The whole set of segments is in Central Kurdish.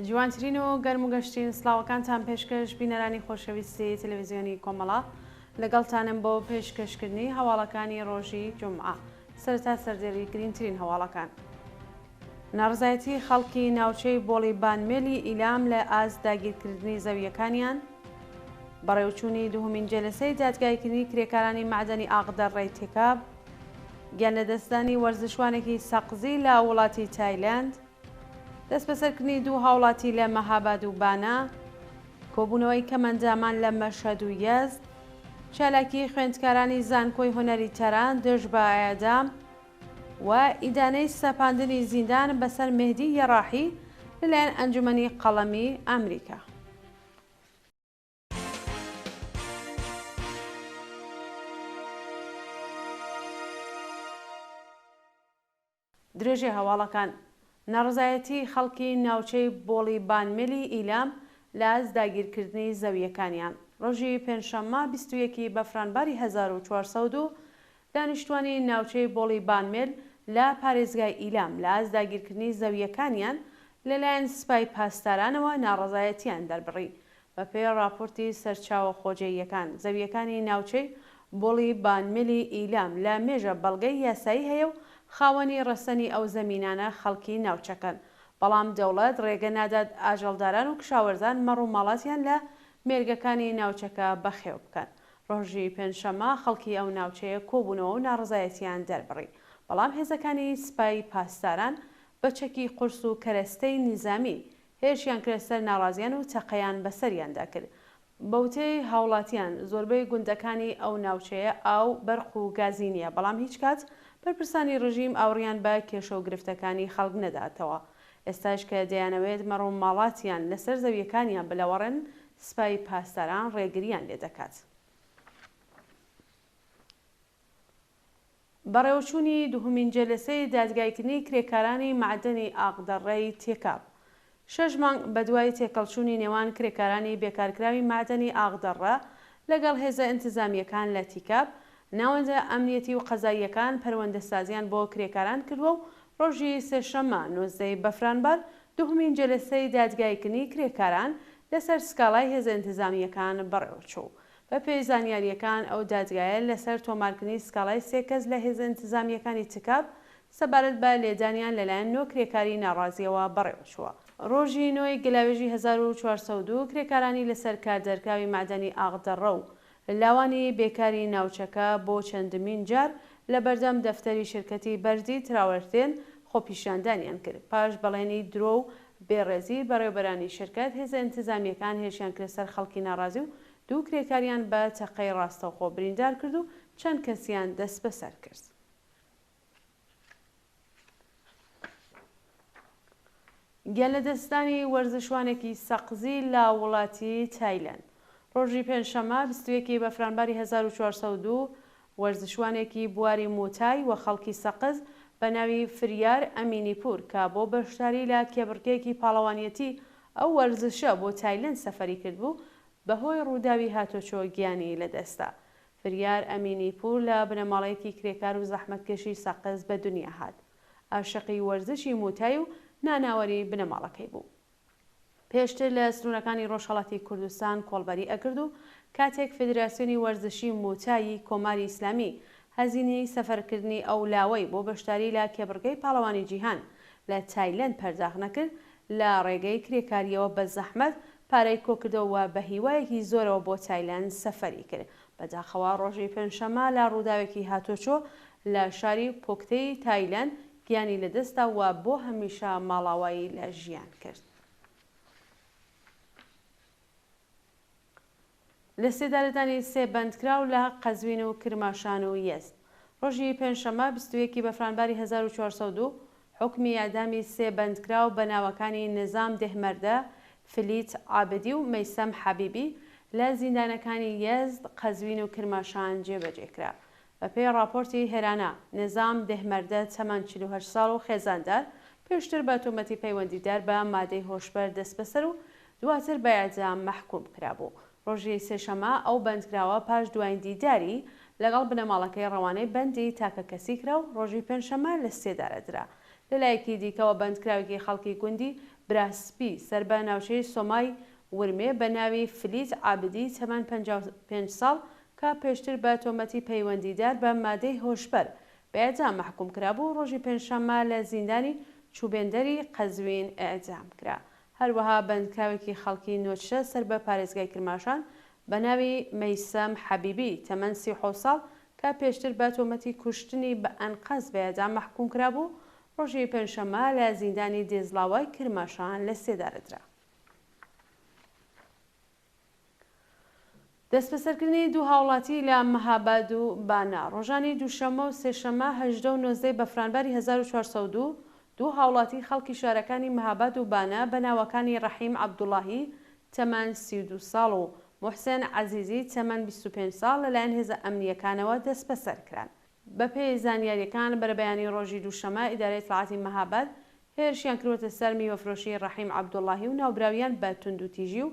جوانترین و گەرم و گەشترین سڵاوەکانتان پێشکەش بینەرانی خۆشەویستی تەلەڤیزیۆنی کۆمەڵە لەگەڵتانم بۆ پێشکەشکردنی هەواڵەکانی ڕۆژی جومعە سەرەتا سەردێڕی گرینگترین هەواڵەکان. ناڕەزایەتی خەڵکی ناوچەی بۆڵی بانمێلی ئیلام لە ئاست داگیرکردنی زەوییەکانیان، بەڕێوچوونی دووهەمین جەلەسەی دادگاییکردنی کرێکارانی مەعدەنی ئاقدەڕڕەی تێکاب، گیانلەدەستدانی وەرزشوانێکی سەقزی لە وڵاتی تایلەند، دەستبەسەرکردنی دوو هاوڵاتی لە مەهاباد و بانە، کۆبوونەوەی کەمئەندامان لە مەشهەد و یەزد، چالاکیی خوێندکارانی زانکۆی هونەری تاران دژ بە ئێعدام و ئیدانەی سەپاندنی زیندان بەسەر مێهدی یەڕاحی لەلایەن ئەنجومەنی قەڵەمی ئەمریکا. درێژەی هەواڵەکان، ناڕەزایەتیی خەڵکی ناوچەی بۆڵی بانمێلی ئیلام لە ئاست داگیرکردنی زەوییەکانیان، ڕۆژی پێنجشەممە 21 ی بەفرانباری 1402 دانیشتوانی ناوچەی بۆڵی بانمێل لە پارێزگای ئیلام لە ئاست داگیرکردنی زەوییەکانیان لەلایەن سپای پاسدارانەوە ناڕەزایەتییان دەربڕی. بەپێی ڕاپۆرتی سەرچاوە خۆجێییەکان، زەوییەکانی ناوچەی بۆڵی بانمێلی ئیلام لە مێژە بەڵگەی یاسایی هەیە و خاوەنی ڕەسەنی ئەو زەمینانە خەڵکی ناوچەکەن، بەڵام دەوڵەت ڕێگە نادات ئاژەڵداران و کشاوەرزان مەڕ و ماڵاتیان لە مێرگەکانی ناوچەکە بەخێو بکەن. ڕۆژی پێنجشەممە خەڵکی ئەو ناوچەیە کۆبوونەوە و ناڕەزایەتییان دەربڕی، بەڵام هێزەکانی سپای پاسداران بە چەکی قورس و کەرەستەی نیزامی هێرشیان کردە سەر ناڕازیان و تەقەیان بەسەریاندا کرد. بەوتەی هاوڵاتیان، زۆربەی گوندەکانی ئەو ناوچەیە ئاو، بەرق و گازی نییە، بەڵام هیچکات بەرپرسانی ڕژیم ئاوڕیان بە کێشە و گرفتەکانی خەڵک نەداتەوە. ئێستاش کە دەیانەوێت مەڕ و ماڵاتیان لەسەر زەوییەکانیان بلەوەڕێن، سپای پاسداران ڕێگرییان لێدەکات. بەڕێوەچوونی دووهەمین جەلەسەی دادگایکردنی کرێکارانی مەعدەنی ئاقدەڕەی تێکاب شەش مانگ بەدوای تێکەڵچوونی نێوان کرێکارانی بێکارکراوی مەعدەنی ئاقدەڕە لەگەڵ هێزە ئینتزامییەکان لە تیکاب، ناوەندە ئەمنیەتی و قەزاییەکان پەروەندەسازیان بۆ کرێکاران کردووە و ڕۆژی سێشەممە 19 ی بەفرانبار دووهەمین جەلەسەی دادگایکردنی کرێکاران لەسەر سکاڵای هێزە ئینتزامییەکان بەڕێوەچوو. بەپێی زانیارییەکان، ئەو دادگایە لەسەر تۆمارکردنی سکاڵای سێ کەس لە هێزە ئینتزامییەکانی تکاب سەبارەت بە لێدانیان لەلایەن نۆ کرێکاری ناڕازییەوە بەڕێوەچووە. ڕۆژی نۆ ی گەلاوێژی 1402 کرێکارانی لەسەر کار دەرکراوی مەعدەنی ئاغدەڕە و لاوانی بێکاری ناوچەکە بۆ چەندمین جار لەبەردەم دەفتەری شرکەتی بەردی تراوەرتێن خۆپیشاندانیان کرد. پاش بەڵێنی درۆ و بێڕێزی بەڕێوەبەرانی شرکەت، هێزە ئینتزامییەکان هێرشیان کردە سەر خەڵکی ناڕازی و دوو کرێکاریان بە چەقەی ڕاستەوخۆ بریندار کرد و چەند کەسیان دەستبەسەر کرد. گیانلەدەستدانی وەرزشوانێکی سەقزی لە وڵاتی تایلەند. ڕۆژی پێنجشەممە 21 ی بەفرانباری 1402 وەرزشوانێکی بواری موتای و خەڵکی سەقز بە ناوی فریار ئەمینیپوور کە بۆ بەشداری لە کێبڕکێیەکی پاڵەوانیەتی ئەو وەرزشە بۆ تایلەند سەفەری کردبوو، بەهۆی ڕووداوی هاتۆچۆ گیانی لەدەستدا. فریار ئەمینیپوور لە بنەماڵەیەکی کرێکار و زەحمەتکێشی سەقز بە دونیا هات. ئاشقی وەرزشی موتای و ناناوەری بنەماڵەکەی بوو. پێشتر لە سنوورەکانی ڕۆژهەڵاتی کوردستان کۆڵبەری ئەکرد و کاتێک فێدراسیۆنی وەرزشی موتای کۆماری ئیسلامی هەزینەی سەفەرکردنی ئەو لاوەی بۆ بەشداری لە کێبڕکێی پاڵەوانی جیهان لە تایلەند پەرداخت نەکرد، لە ڕێگەی کرێکارییەوە بە زەحمەت پارەی کۆکردەوە و بە هیوایەکی زۆرەوە بۆ تایلەند سەفەری کرد. بەداخەوە ڕۆژی پێنجشەممە لە ڕووداوێکی هاتۆچۆ لە شاری پۆکتەی تایلەند گیانی لەدەستدا و بۆ هەمیشە ماڵاوایی لە ژیان کرد. لەسێدارەدانی سێ بەندکراو لە قەزوین و کرماشان و یەزد. ڕۆژی پێنجشەممە 21 ی بەفرانباری 1402 حوکمی ئێعدامی سێ بەندکراو بە ناوەکانی نزام دێهمەردە، فلیت عابدی و مەیسەم حەبیبی لە زیندانەکانی یەزد، قەزوین و کرماشان جێبەجێ کرا. بەپێی ڕاپۆرتی هێرانا، نزام دێهمەردە تەمەن 48 ساڵ و خێزاندار، پێشتر بە تۆمەتی پەیوەندیدار بە مادەی هۆشبەر دەستبەسەر و دواتر بە ئێعدام مەحکووم کرابوو. ڕۆژی سێشەممە ئەو بەندکراوە پاش دوایین دیداری لەگەڵ بنەماڵەکەی ڕەوانەی بەندی تاکەکەسی کرا و ڕۆژی پێنجشەممە لە سێدارە درا. لەلایەکی دیکەوە بەندکراوێکی خەڵکی گوندی. براسپی سەر بە ناوچەی سۆمای ورمێ بە ناوی فلیت عابدی تەمەن 55 ساڵ کە پێشتر بە تۆمەتی پەیوەندیدار بە مادەی هۆشبەر بە ئێعدام مەحکوم کرابوو، ڕۆژی پێنجشەممە لە زیندانی چوبێندەری قەزوین ئێعدام کرا. هەروەها بەندکراوێکی خەڵکی نۆچە سەر بە پارێزگای کرماشان بە ناوی مەیسەم حەبیبی تەمەن 37 ساڵ کە پێشتر بە تۆمەتی کوشتنی بە ئەنقەست بە ئێعدام مەحکوم کرابوو، ڕۆژی پێنجشەممە لە زیندانی دێزڵاوای کرماشان لە سێدارە درا. دەستبەسەرکردنی دوو هاوڵاتی لە مەهاباد و بانە ڕۆژانی دووشەممە و سێشەممە 18 و 19 ی بەفرانباری 1402، دوو هاوڵاتی خەڵکی شارەکانی مەهاباد و بانە بە ناوەکانی ڕەحیم عەبدوڵاهی تەمەن 32 ساڵ و موحسێن عەزیزی تەمەن 25 ساڵ لەلایەن هێزە ئەمنییەکانەوە دەستبەسەر کران. بەپێی زانیارییەکان بەرەبەیانی ڕۆژی دووشەممە ئیدارەی ئیتڵاعاتی مەهاباد هێرشیان کردووەتە سەر میوەفرۆشی ڕەحیم عەبدوڵاهی و ناوبراویان بە توندوتیژی و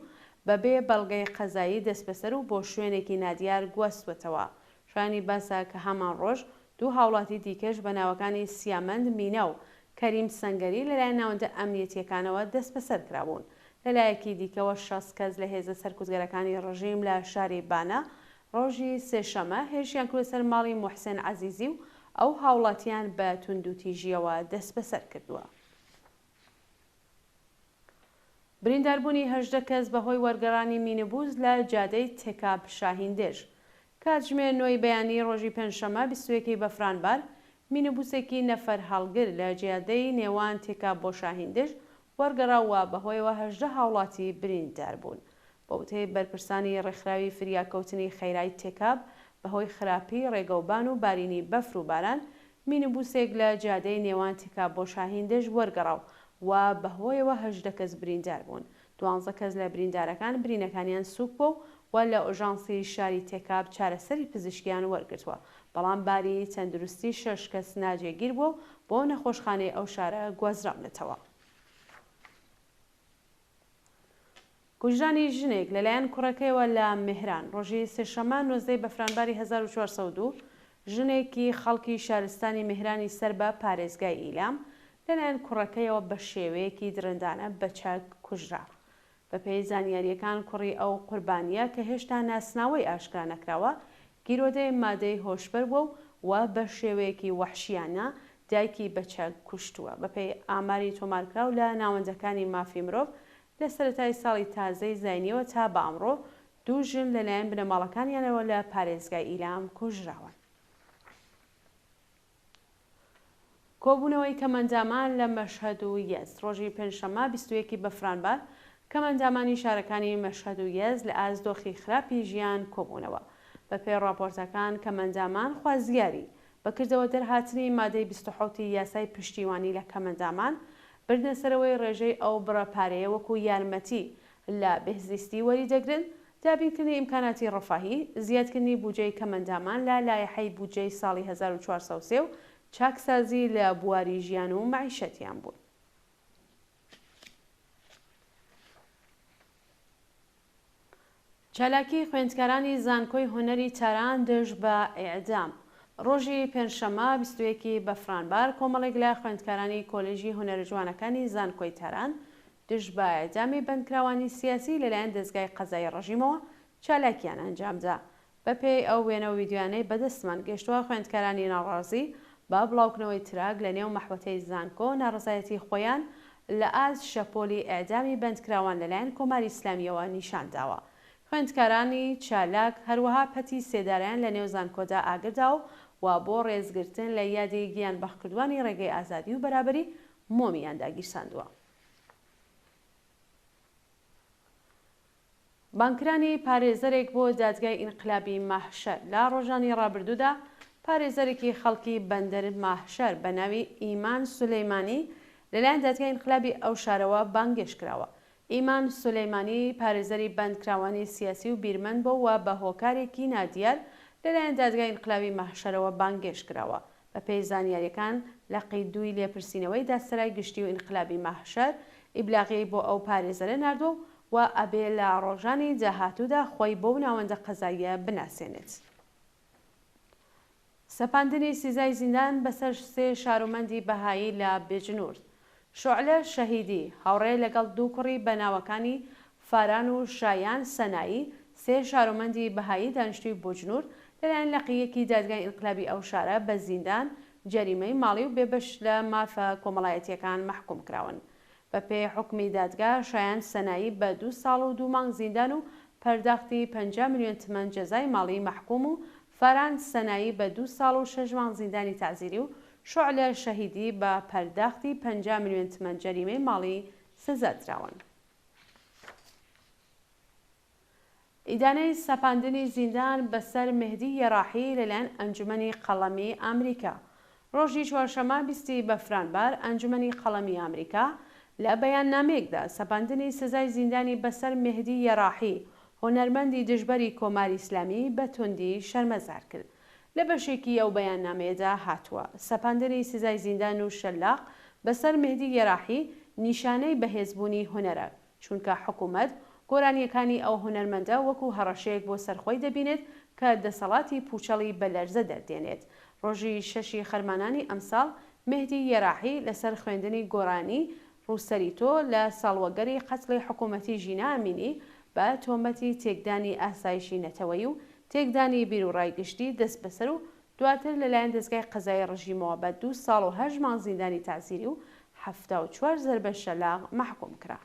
بەبێ بەڵگەی قەزایی دەستبەسەر و بۆ شوێنێکی نادیار گواستووەتەوە. شایانی باسە کە هەمان ڕۆژ دوو هاوڵاتی دیکەش بە ناوەکانی سیامەند مینا و کەریم سەنگەری لەلایەن ناوەندە ئەمنیەتییەکانەوە دەستبەسەر کرابوون. لەلایەکی دیکەوە 60 کەس لە هێزە سەرکوتگەرەکانی ڕژیم لە شاری بانە ڕۆژی سێشەمە هێرشیان کردە سەر ماڵی موحسێن عەزیزی و ئەو هاوڵاتیان بە توندوتیژییەوە دەستبەسەر کردووە. برینداربوونی 18 کەس بەهۆی وەرگەڕانی مینیبوس لە جادەی تێکاب شاهیندێژ. کاتژمێر نۆی بەیانی ڕۆژی پێنجشەممە 21 ی بەفرانبار، مینیبوسێکی نەفەرهەڵگر لە جادەی نێوان تێکاب بۆ شاهیندژ وەرگەڕا و بەهۆیەوە 18 هاوڵاتی برینداربوون. بە وتەی بەرپرسانی ڕێکخراوی فریاکەوتنی خەیرای تێکاب، بەهۆی خراپیی ڕێگەوبان و بارینی بەفر و باران، مینیبوسێک لە جادەی نێوان تێکاب بۆ شاهیندژ وەرگەڕا و بەهۆیەوە 18 کەس بریندار بوون. 12 کەس لە بریندارەکان برینەکانیان سووک بووە و لە ئۆژانسی شاری تێکاب چارەسەری پزیشکیان وەرگرتووە، بەڵام باری تەندروستی شەش کەس ناجێگیر بووە و بۆ نەخۆشخانەی ئەو شارە گوازراونەتەوە. کوژرانی ژنێک لەلایەن کوڕەکەیەوە لە مێهران ڕۆژی سێشەممە 19 ی بەفرانباری 1402، ژنێکی خەڵکی شارستانی مێهرانی سەر بە پارێزگای ئیلام لەلایەن کوڕەکەیەوە بە شێوەیەکی درندانە بە چەک کوژرا. بەپێی زانیارییەکان کوڕی ئەو قوربانییە کە هێشتا ناسناوەی ئاشکرا نەکراوە، گیرۆدەی مادەی هۆشبەر بووە و و بە شێوەیەکی وەحشییانە دایکی بە چەک کوشتووە. بەپێی ئاماری تۆمارکراو لە ناوەندەکانی مافی مرۆڤ، لە سەرەتای ساڵی تازەی زاینییەوە تا بە ئەمڕۆ دوو ژن لەلایەن بنەماڵەکانیانەوە لە پارێزگای ئیلام کوژراون. کۆبوونەوەی کەمئەندامان لە مەشهەد و یەزد ڕۆژی پێنجشەممە 21 ی بەفرانبار، کەمئەندامانی شارەکانی مەشهەد و یەزد لە ئاست دۆخی خراپی ژیان کۆبوونەوە. بەپێی ڕاپۆرتەکان کەمئەندامان خوازیاری بە کردەوە دەرهاتنی مادەی 27 ی یاسای پشتیوانی لە کەمئەندامان، بردنە سەرەوەی ڕێژەی ئەو بڕە پارەیە وەکوو یارمەتی لە بێهزیستی وەریدەگرن، دابینکردنی ئیمکاناتی ڕەفاهی، زیادکردنی بودجەی کەمئەندامان لە لایحەی بودجەی ساڵی 1403 و چاکسازی لە بواری ژیان و مەعیشەتیان بوون. چالاکی خوێندکارانی زانکۆی هونەری تاران دژ بە ئیعدام. ڕۆژی پێنجشەممە 21 ی بەفرانبار کۆمەڵێک لە خوێندکارانی کۆلێژی هونەرە جوانەکانی زانکۆی تاران دژ بە ئیعدامی بەندکراوانی سیاسی لەلایەن دەزگای قەزایی ڕژیمەوە چالاکیان ئەنجامدا. بەپێی ئەو وێنە و ڤیدیۆیانەی بەدەستمان گەیشتووە، خوێندکارانی ناڕازی بە بڵاوکردنەوەی تراک لە نێو مەحوەتەی زانکۆ ناڕەزایەتی خۆیان لە ئاست شەپۆلی ئێعدامی بەندکراوان لەلایەن کۆماری ئیسلامییەوە نیشان داوە. خوێندکارانی چالاک هەروەها پەتی سێدارەیان لە نێو زانکۆدا ئاگر داوە و بۆ ڕێزگرتن لە یادی گیانبەختکردووانی ڕێگەی ئازادی و بەرابەری مۆمیان داگیرساندووە. بانگکرانی پارێزەرێک بۆ دادگای ئینقلابی ماهشەر لە ڕۆژانی ڕابردوودا پارێزەرێکی خەڵکی بەندەر ماهشەر بە ناوی ئیمان سولەیمانی لەلایەن دادگای ئینقلابی ئەو شارەوە بانگێشت کراوە. ئیمان سولەیمانی پارێزەری بەندکراوانی سیاسی و بیرمەند بووە و بە هۆکارێکی نادیار لەلایەن دادگای ئینقلابی ماهشەرەوە بانگێشت کراوە. بەپێی زانیاریەکان لقی دووی لێپرسینەوەی دادسەرای گشتی و ئینقلابی ماهشەر ئیبلاغی بۆ ئەو پارێزەرە ناردووە و ئەبێ لە ڕۆژانی داهاتوودا خۆی بەو ناوەندە قەزاییە بناسێنێت. سەپاندنی سزای زیندان بەسەر سێ شارومەندی بەهایی لە بجنورد. شوعلە شەهیدی، هاوڕێ لەگەڵ دوو کوڕی بە ناوەکانی فاران و شایان سەنایی، سێ شارۆمەندی بەهایی دانیشتووی بۆجنوورد، لەلایەن لقی یەکی دادگای ئینقلابی ئەو شارە بە زیندان، جەریمەی ماڵی و بێبەش لە مافە کۆمەڵایەتییەکان مەحکووم کراون. بەپێی حوکمی دادگا، شایان سەنایی بە دوو ساڵ و دوو مانگ زیندان و پەرداختی 50 ملیۆن تمەن جەزای ماڵی مەحکووم و فاران سەنایی بە دوو ساڵ و شەش مانگ زیندانی تەعزیری و شوعلە شەهیدی بە پەرداختی 50 ملیۆن تمەن جەریمەی ماڵی سزا دراون. ئیدانەی سەپاندنی زیندان بەسەر مێهدی یەراحی لەلایەن ئەنجومەنی قەڵەمی ئامریکا ڕۆژی چوارشەممە 20 ی بەفرانبار ئەنجومەنی قەڵەمی ئامریکا لە بەیاننامەیەکدا سەپاندنی سزای زیندانی بەسەر مێهدی یەراحی هونەرمەندی دژبەری کۆماری ئیسلامی بە توندی شەرمەزار کرد. لە بەشێکی ئەو بەیاننامەیەدا هاتووە، سەپاندنی سزای زیندان و شەلاق بەسەر مێهدی یەراحی نیشانەی بەهێزبوونی هونەرە، چونکە حکومەت گۆرانییەکانی ئەو هونەرمەندە وەکو هەڕەشەیەک بۆ سەر خۆی دەبینێت کە دەسەڵاتی پوچەڵی بە لەرزە دەردێنێت. ڕۆژی شەشی خەرمانانی ئەمساڵ مێهدی یەراحی لەسەر خوێندنی گۆرانی ڕووسەری تۆ لە ساڵوەگەری قەتڵی حکومەتی ژینا ئەمینی بە تۆمەتی تێکدانی ئاسایشی نەتەوەیی و تێکدانی بیروڕای گشتی دەستبەسەر و دواتر لەلایەن دەزگای قەزایی ڕژیمەوە بە دوو ساڵ و هەشت مانگ زیندانی تەعزیری و 74 زەربە شەلاق مەحکوم کرا.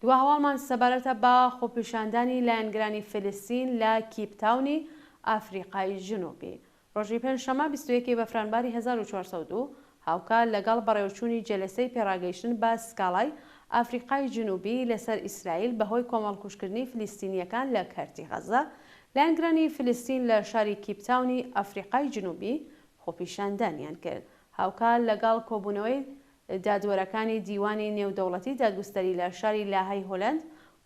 دوا هەواڵمان سەبارەتە بە خۆپیشاندانی لایەنگرانی فلستین لە کیپ تاونی ئافریقای جنوبی. ڕۆژی پێنجشەممە 21 ی بەفرانباری 1402 هاوکات لەگەڵ بەڕێوەچوونی جەلەسەی پێڕاگەیشتن بە سکاڵای ئافریقای جنوبی لەسەر ئیسرائیل بەهۆی کۆمەڵکوژکردنی فلیستینییەکان لە کەرتی غەززە، لایەنگرانی فلستین لە شاری کیپتاونی ئەفریقای جنوبی خۆپیشاندانیان کرد. هاوکات لەگەڵ کۆبوونەوەی دادوەرەکانی دیوانی نێودەوڵەتی دادگوستەری لە شاری لاهای هۆلەند،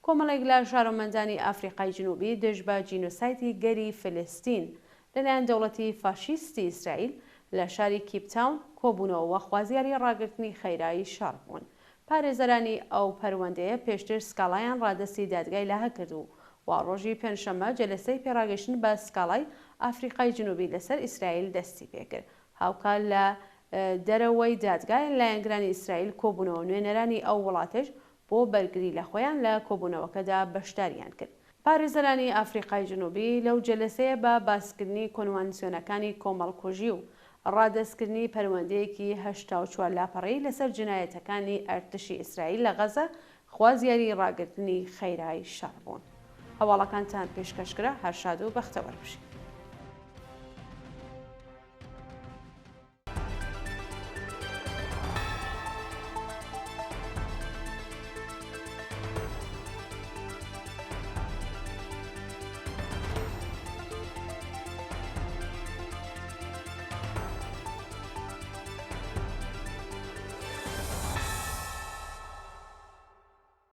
کۆمەڵێک لە شارۆمەندانی ئافریقای جنوبی دژ بە جینۆسایدی گەلی فلستین لەلایەن دەوڵەتی فاشیستی ئیسرائیل لە شاری کیپ تاون کۆبوونەوە و خوازیاری ڕاگرتنی خەیرای شەڕ بوون. پارێزەرانی ئەو پەروەندەیە پێشتر سکاڵایان ڕادەستی دادگای لاهە کرد و و ڕۆژی پێنجشەممە جەلەسەی پێڕاگەیشتن بە سکاڵای ئافریقای جنوبی لەسەر ئیسرائیل دەستی پێکرد. هاوکات لە دەرەوەی دادگا لایەنگرانی ئیسرائیل کۆبوونەوە نوێنەرانی ئەو وڵاتەش بۆ بەرگری لە خۆیان لە کۆبوونەوەکەدا بەشداریان کرد. پارێزەرانی ئافریقای جنوبی لەو جەلەسەیە بە باسکردنی کۆنوانسیۆنەکانی کۆمەڵکوژی و ڕادەستکردنی پەروەندەیەکی 84 لاپەڕەیی لەسەر جنایەتەکانی ئەرتشی ئیسرائیل لە غەزە خوازیاری ڕاگرتنی خەیرای شەڕ بوون. هەواڵەکانتان پێشکەش کرا هەر شاد و بەختەوەر بژین.